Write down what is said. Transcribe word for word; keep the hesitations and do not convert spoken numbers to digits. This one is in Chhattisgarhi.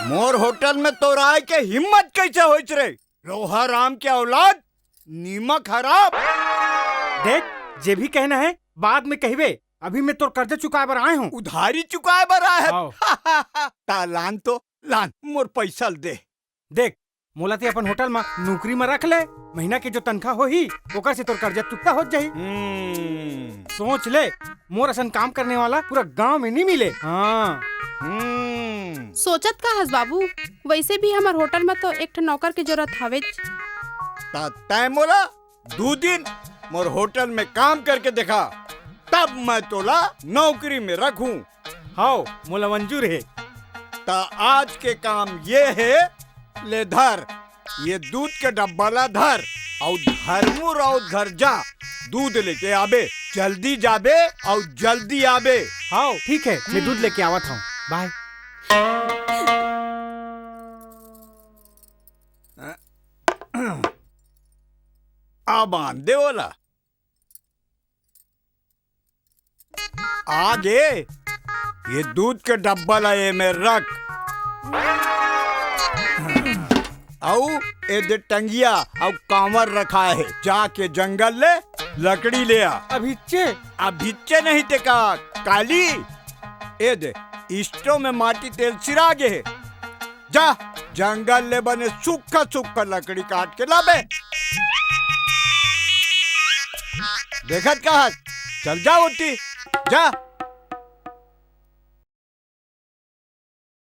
मोर होटल में तोर आए के हिम्मत कैसे होइस रे? लोहा राम के औलाद, नीमक हराम। देख, जे भी कहना है बाद में कहिबे, अभी मैं तोर कर्जा चुकाए बर आए हूँ। उधारी चुकाए बर आए हस? हाँ। ता लान तो, लान, मोर पैसा ल दे। देख, मोला ते अपन होटल म नौकरी म रख ले, महीना के जो तनखा होही, ओकर से तोर कर्जा चुकता हो जाही। हम्म। सोच ले, मोर असन काम करने वाला पूरा गांव में नहीं मिले। हाँ। हम्म। सोचत का हस बाबू, वैसे भी हमर होटल म तो एक ठन नौकर के जरूरत हवेच। ता तैं मोला दू दिन मोर होटल में काम करके देखा, तब मैं तोला नौकरी में रखूं। हाव, मोला मंजूर हे। त आज के काम ये हे, ले धर, ये दूध के डब्बा ला धर, अउ धर्मू राउत घर जा, दूध लेके आबे, जल्दी जाबे अउ जल्दी आबे। हाव, ठीक है, मैं दूध लेके आवत हूँ। बाय। अब आन दे ओला। आगे ये दूध के डब्बा ला एमे रख। अउ ए दे टंगिया अउ कांवर रखा हे, जाके जंगल ले लकड़ी ले आ। अभिच्चे? अभिच्चे नहीं ते का, काली। ए दे, स्टोव में माटी तेल सिरा गे हे। जा, जंगल ले बने सूखा सूखा लकड़ी काट के लाबे। देखत का हस, चल जा ओती, जा।